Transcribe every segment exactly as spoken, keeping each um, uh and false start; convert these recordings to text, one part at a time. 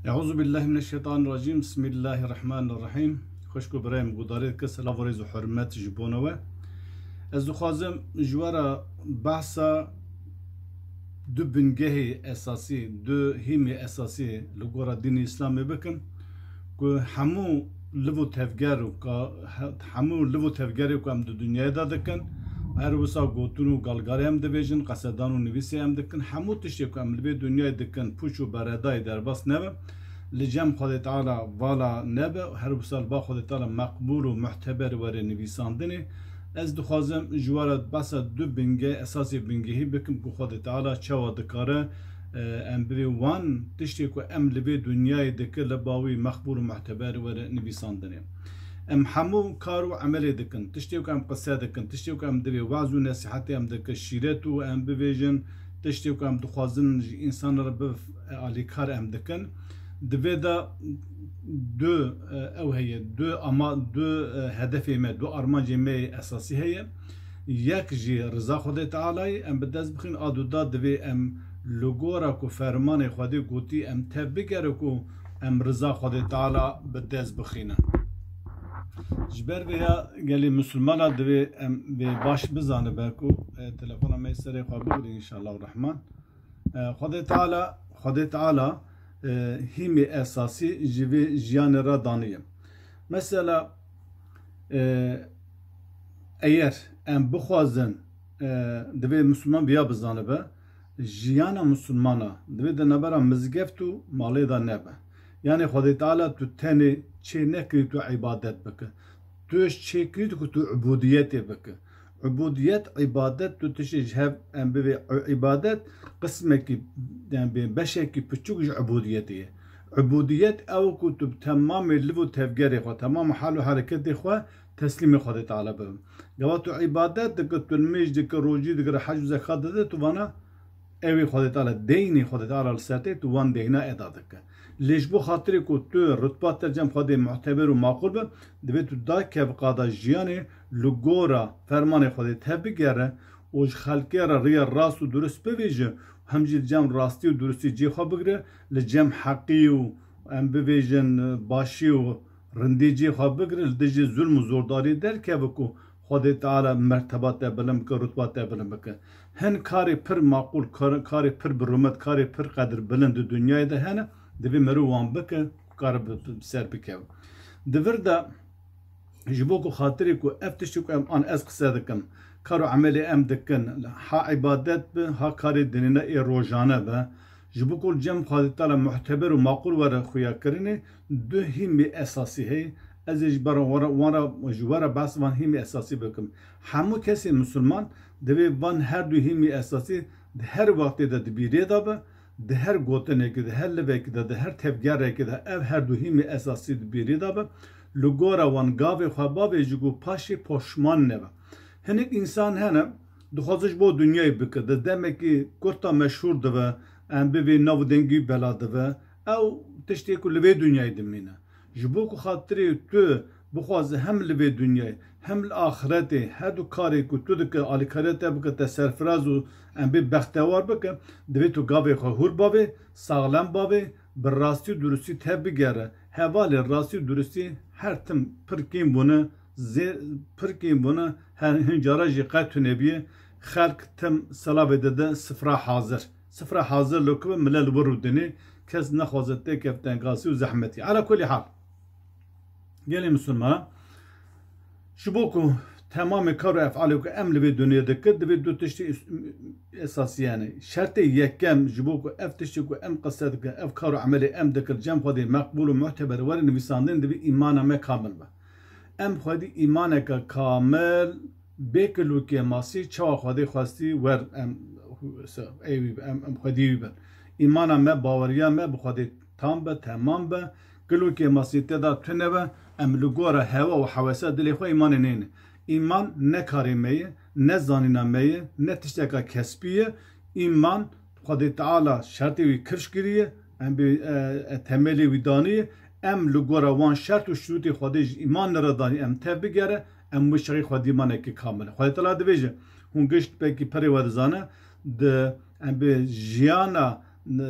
Eûzubillahimineşşeytanirracîm. Bismillahirrahmanirrahîm. Xwişk û birayê min guhdarê dike, silav û rêz û hurmet ji bona we. Ez dixwazim ji we re behsa du bingehê esasî, du hîmê esasî li gora dînê Îslamê bikim, ku hemû liv û tevger û ka-, he-, hemû liv û tevgerê ku em di dinyayê de dikin, her wisa gotin û galgarê em dibêjin, qesedan û nivîsê em dikin, hemû tiştê ku em li vê dinyayê dikin, pûç û beredayê derbas nebe, li cem Xwedê Teala vala nebe, her wisa li ba Xwedê Teala meqbûl û muhteber were nivîsandinê. Ez dixwazim ji we re behsa du bingeh, esasê bingehî bikim ku Xwedê Teala çawa dikare, e, em bivê wan tiştê ku em li vê dinyayê dike li ba wî meqbûl û muhteber were nivîsandinê. Em hemû kar û emelê dikin, tiştê ku em qise dikin, tiştê ku em divê waz û nesîhetê em dike, şîret û em bivêjin, tiştê ku em dixwazin ji însan re biv alîkar em dikin. Di vê de du, e, ew heye, du ama, du, e, hedefê me, du armancê me yê esasî heye. Yek jî riza Xwedê Teala ye, em bi dest bixin, a duda divê em li gora ku fermanê Xwedê gotî em tev bigere ku em riza Xwedê Teala bi dest bixînin. Ji ber vê ya gelê misilmana divê em vê baş bizanibe ku, e, telefona me serê xwe bigirî înşallah rehman. E, Xwedê Teala, Xwedê Teala, e, hîmê esasî ji vê jiyanê re daniye. Mesela, e, eger em bixwazin, e, divê misilman viya bizanibe, jiyana misilmana divê di navbera mizgeft û malê de nebe. Yanê Xwedê Teala tu tenê çê nekirî tu îbadet bike. Tu çê kirî ku tu ubudiyetê bike. Ubudiyet, îbadet, tu tiştê ji hev em bivê. Îbadet qismekî, yani bê beşekî piçûk ji ubudiyetê ye. Ubudiyet ew ku tu bi temamê liv û tevgerê xwe, temamê hal û hereketê xwe teslîmê Xwedê Teala bibin. Gava tu îbadet dike, tu nimêj dike, rojî dike, hec û zekat dide, tu vana ewê Xwedê Teala, deynê Xwedê Teala li ser te, tu wan deyna eda dike. Lê ji bo xatirê ku tu rutba te cem Xwedê muhteber û maqûl be, divê tu da kevqada jiyanê li gora fermanê Xwedê te bigere û ji xelkê re riya rast û durust bivêje, hem jî li cem rastî û durustî cê xwe bigire, li cem heqî û em bivêjin başî û rindî cê xwe bigire, li dijî zulm û zordarî derkeve ku Xwedê Teala merteba te bilind bike, rutba te bilind bike. Hin karê pir maqûl, kar-, karê pir bi rûmet, karê pir qedirbilind di dinyayê de hene, divê meriv wan bike, kar bi, bi ser bikeve. Di vir de ji bo ku xatirê ku ev tiştê ku em an ez qise dikim, kar û emelê em dikin, ha îbadet be, ha karê dinêne ê rojane be, ji bo ku li cem Xwedê Teala muhteber û maqûl were xuyakirinê, du hîmê esasî heye. Ez ê ji ber wan re, wan re, ji we re behs van hîmê esasî bikim. Hemû kesê misilman divê van her du hîmê esasî di her wextê de di bîrê de be, di her gotinekê de, her livekê de, di her tevgerekê de ev her du hîmê esasî di bîrê de be. Li gora wan gavê xwe bavêje ku paşê poşman nebe. Hinek însan hene, dixwaze ji bo dinyayê bike, di demekî kurta meşhûr dibe, em bivê nav û dengî bela dibe, ew tiştê ku li vê dinyayê dimîne. Ji bo ku xatirê tu bixwaze hem li vê dinyayê, hem li axiretê, her du karê ku tu dike, alîkariya te bike, te serfiraz û em bê bextewar bike, divê tu gavê xwe hûr bavê, saxlem bavê, bi rastî û durustî te bigere. Hevalê rastî û durustî her tim pir kêm bûne, zê-, pir kêm bûne, her hin cara jî qet tune bûye. Xelk tim silavê dide, sifra hazir. Sifra hazir li ku be, millet li wir û dinê, kes nexwaze têkeve tengasî û zehmetî. Ala kulî hal. Gelê misilmana, ji bo ku temamê kar û efalê ku em li vê dinyê dikin, divê du tiştî is-, esasî hene. Şertê yekem ji bo ku ev tiştê ku em qise dikin, ev kar û emelê em dikin, cem Xwedê meqbûl û muteber were nivîsandin, divê îmana me kamil be. Em xwedî îmaneke kamil, bê kil û kêmasî, çawa Xwedê xwestî wer em, ey wî, em, em xwedî wî bin. Îmana me, baweriya me bi Xwedê tam be, temam be, kil û kêmasî tê de tune be, em li gora hewa û hewesa dilê xwe îmanê neyne. Îman ne karê me ye, ne zanîna me ye, ne tişteka kesbî ye. Îman Xwedê Teala şertê wî kifş kiriye, em bi, e, e, temelê wî daniye, em li gora wan şert û şurûtê Xwedê ji îman re danî, em tev bigere, em wê şexî xwedî manekî kamil e. Xwedê Teala dibêje, hûn gişt belkî perê we dizane, di, em bi jiyana,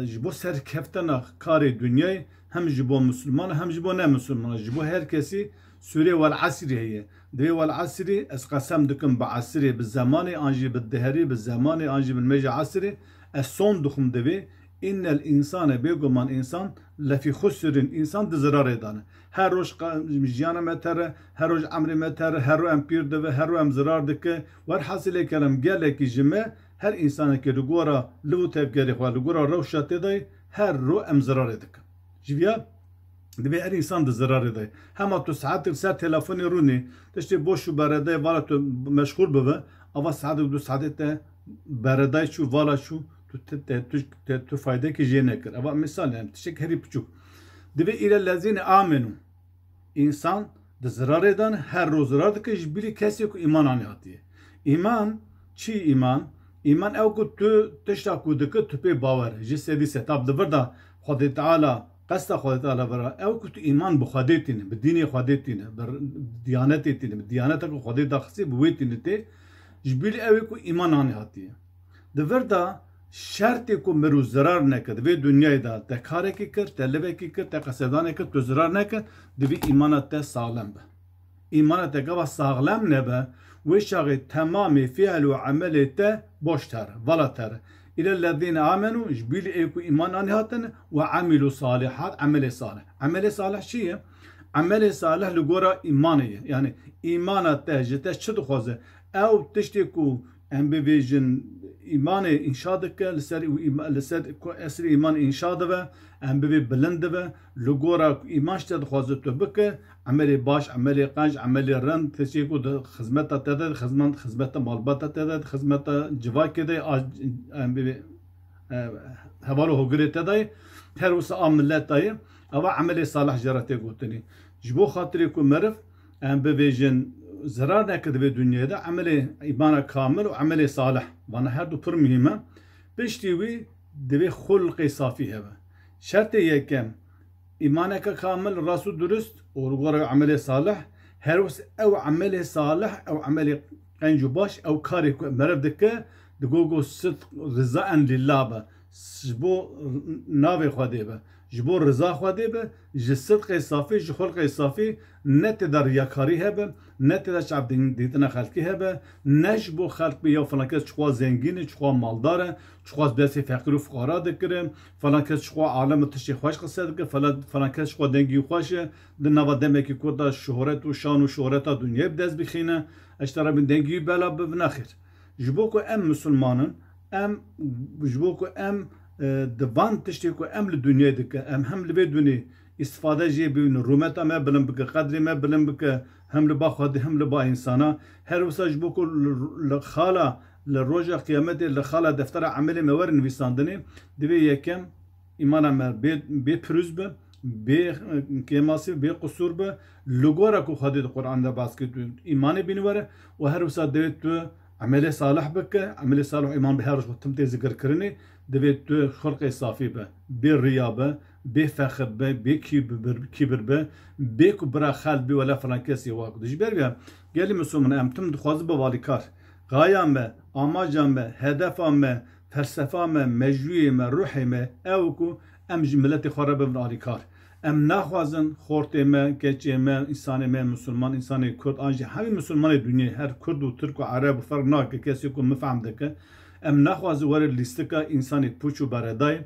ji bo serkeftina karê dinyayê, Hem ji bo Musulman, hem ji bo ne Musulman. Ji bo her kesî sûrê Wel Esrî heye. Divê Wel Esrî, ez qesem dikim bi esirê, bi zemanê, an jî bi deherê, bi zemanê, an jî bi nimêja esirê, ez son dixwim divê, Innel însane, bêguman însan, lefî xusrin, însan di zirarê de ne. Her roj qa-, jiyana me tere, her roj emrê me tere, her ro em pîr dibe, her ro em zirar dike. Werhasilê kelam, gelekî ji me, her însanekî li gora liv û tevgerê xwe, li gora rewşa tê de ye, her ro em zirarê dikin. Ji viya divê her însan di zirarê de ye. Hema tu saetek ser telefonê rûnî, tiştê boş û beredayê vala tu meşxûl bibe, ava saetek du saetê te beredayê çû, vala çû, tu, te, te, tu, te, tu faydekî jê nekir. Eva misal, yani tiştek herî piçûk. Divê île lezîne amenu. Însan di zirarê de ne, her roj zirar dike ji bilî kesê ku îman anî hatiye. Îman, çi îman? Îman ew ku tu tişta ku dike tu pê bawer e. Ji sedî sed. Tab di vir de Xwedê Teala, qesta Xwedê Teala vira, ew ku tu îman bi Xwedê tîne, bi dînê Xwedê tîne, bi diyanetê tîne, bi diyaneta ku Xwedê daxistî bi wê tîne tê, ji bilî ew ê ku îman anî hatiye. Di vir de şertê ku mirov zirar neke, di vê dinyayê de te karekî kir, te livekî kir, te qesedanê kir, tu zirar neke, divê îmana te saxlem be. Îmana te gava saxlem nebe, wê çaxê temamê fiil û emelê te boş tere, vala tere. Île lezîne amenu, ji bilî ê ku îman anî hatine, we emîlu salihat, emelê salih. Emelê salih çi ye? Emelê salih li gora îmanê ye. Yani îmana te ji te çi dixwaze? Ew tiştê ku em bivêjin îmanê înşa dike, li ser îma-, li ser ku esrê îman înşa dibe, em bivê bilind dibe, li gora ku îman ji te dixwaze tu bike, emelê baş, emelê qenc, emelê rind, tiştê ku di xizmeta te de, xizmet-, xizmeta malbata te de, xizmeta civakê de, a-, em bivê, e, heval û hogirê te de ye, her wisa a mileta ye, eva emelê salih jê re tê gotinê. Ji bo xatirê ku meriv, em bivêjin, zirar neke di vê dinyayê de, emelê îmana kamil û emelê salih. Vana her du pir muhîm e. Piştî wî divê xulqê safî hebe. Şertê yekem, îmaneke kamil, rast û durust, û li gora emelê salih, her wis ew emelê salih, ew emelê qenc û baş, ew karê ku meriv dike, digo ku sidq rizaen lillah be, ji bo navê Xwedê be, ji bo riza Xwedê be, ji sidqê safî, ji xulqê safî, ne tê de riyakarî hebe, ne tê de çavdîtina xelkî hebe, ne ji bo xelk bê ya filan kes çiqas zengîn e, çiqas maldar e, çiqas behsê feqîr û fuqara dikire, filan kes çiqas alem û tiştê xweş qise dike, filan, filan kes çiqas dengî xweş e, di nava demekî kurt de şohret û şan û şohreta dinyayê bi dest bixîne, ez ji te re bêjim dengî wî bela bibe, nexêr. Ji bo ku em misilman in, em, ji bo ku em, e, di van tiştê ku em li dinyayê dike, em hem li vê dunê îstifade jê bibin, rûmeta me bilind bike, qedrê me bilind bike, hem li ba Xwedê, hem li ba însana. Her wisa ji bo ku li, li xala, li roja qiyametê, li xala deftera emelê me were nivîsandinê, divê yekem îmana me bê, bê pirûz be, bê, e, kêmasî, bê qusûr be. Li gora ku Xwedê di Quran de bas kir, tu îmanê bînî were û her wisa divê tu emelê salih bike. Emelê salih û îman bi her roj tim tê zikirkirinê. Divê tu xulqê safî be, bê riya be, bê fexir be, bê kîbir, kîbir be, bê ku bira xelk bê wela filan kesê wa ku. Ji ber vê gelî misilman em tim dixwazin bi alîkar. Gaya me, amaca me, hedefa me, felsefa me, mejûyê me, ruhê me, ew ku em ji miletê xwe re bibin alîkar. Em naxwazin xortê me, keçê me, însanê me, misilman, însanê kurd, an jî hemî misilmanê dinyê, her kurd û tirk û ereb û ferq nake, kesê ku min fehm dike, em naxwazin were lîstika însanê pûç û beredayê.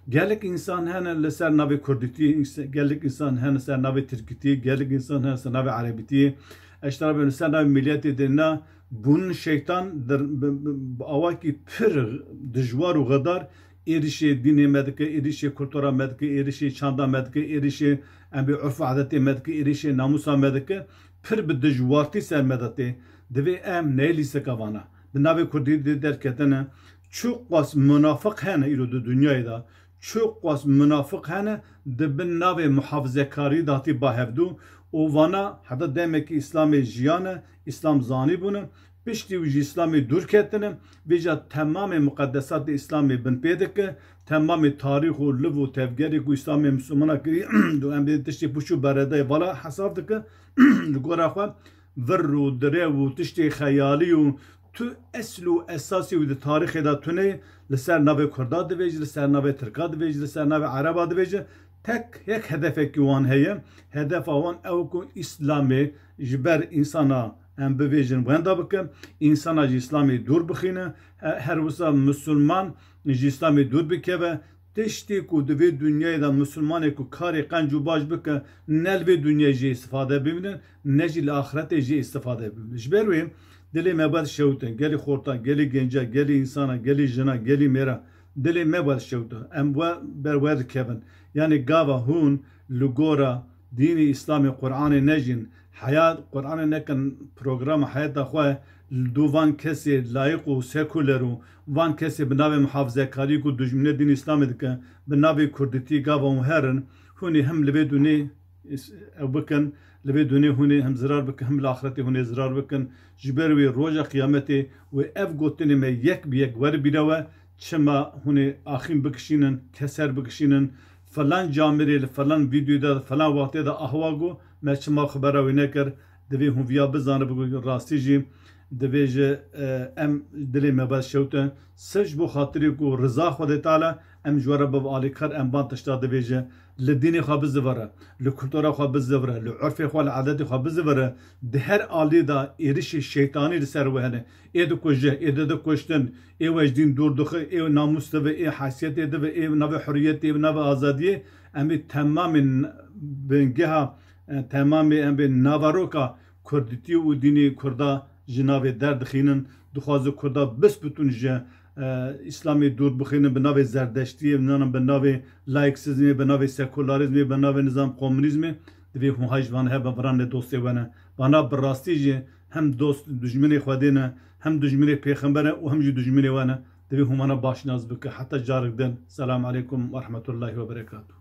Gelek însan hene li ser navê kurdîtiyê, însa-, gelek însan hene ser navê tirkîtiyê, gelek însan hene ser navê erebîtiyê. Ez ji te re bêjim, li ser navê milletê de ne bûn şeytan dir-, bi, bi, bi awakî pir dijwar û xedar êrişê dînê me dike, êrişê kultura me dike, êrişê çanda me dike, êrişê em bê urf û adetê me dike, êrişê namûsa me dike, pir bi dijwartî ser me de tê. Divê em neyê lîstika vana. Di navê kurdî de derketine. Çiqas munafiq hene îro di dinyayê de, çiqas munafiq hene, di bin navê muhafizekarî de hatî ba hevdû û vana heta demekî Îslamê jiyane, Îslam zanîbûne, piştî wî ji Îslamê dûr ketine, vêca temamê muqedesatê Îslamê binpê dike, temamê tarîx û liv û tevgerê ku Îslamê Misilmana kirî, em bê tiştê pûç û beredayê vala hesab dike, li gora xwe vir û direw û tiştê xeyalî û tu esl û esasê wî di tarîxê de tune, li ser navê Kurda divêjî, li ser navê Tirka divêjî, li ser navê Ereba divêjî, Tek yek hedefekî wan heye. Hedefa wan ew ku Îslamê ji ber însana, em bivêjin, wenda bike, însana ji Îslamê dûr bixîne, he-, her wisa misilman ji Îslamê dûr bikeve. Tiştê ku di vê dinyayê de misilmanê ku karê qenc û baş bike, ne li vê dinyayê jê îstifade bibînin, ne jî li axretê jê îstifade bibînin. Ji ber wê dilê me ber şewtin, gelî xorta, gelî genca, gelî însana, gelî jina, gelî mêra, dilê me ber şewtin. Em we ber we dikevin. Yanî gava hûn li gora dînê Îslamê, Qur'anê nejîn, heya Qur'anê nekin programa heyata xwe, li dû van kesê layîq û sekuler û van kesê bi navê muhafizekarî ku dijminê dîn Îslamê dike, bi navê kurdîtî gava hûn herin, hûn ê him li vê dunê is-, ew bikin, li vê dunê hûn ê him zirar bikin, him li axretê hûn ê zirar bikin. Ji ber wê roja qiyametê wê ev gotinê me yek bi yek were bîra we, çima hûn ê axîn bikişînin, keser bikişînin, filan camirê li filan vîdyoyê de, filan wextê de ahwa got, me çima xebera wî nekir, divê hûn viya bizanibin ku rastî jî divê ji, e, em dilê me ber şewtin. Sirf ji bo xatirê ku riza Xwedê Teala, em ji we re bibe alîkar, em van tişta divê ji li dînê xwe bizivire, li kultura xwe bizivire, li urfê xwe, li adetê xwe bizivire, di her alî de êrişê şeytanî li ser we hene. Ê dikuje, ê dide kuştin, ê we ji dîn dûr dixe, ê namûs dive, ê heysiyetê dive, ê navê hurriyetê, ê navê azadiyê, em ê temamê n-, bingeha, e, temamê em ê naveroka kurdîtî û dînê kurda ji navê derdixînin. Dixwaze kurda bisbitûn ji, e, Îslamê dûr bixînin, bi navê zerdeştiyê, bi navê laiksizmê, bi navê sekûlarîzmê, bi navê nizam komunîzmê. Divê hûn hay ji van hebe, viran ne dostê we ne. Vana bi rastî jî hem dost dijminê Xwedê ne, hem dijminê pêxember e û hem jî dijminê we ne. Divê hûn vana baş nas bike. Heta carek din. Selamu aleykum ve rahmetullahi ve berekatuhu.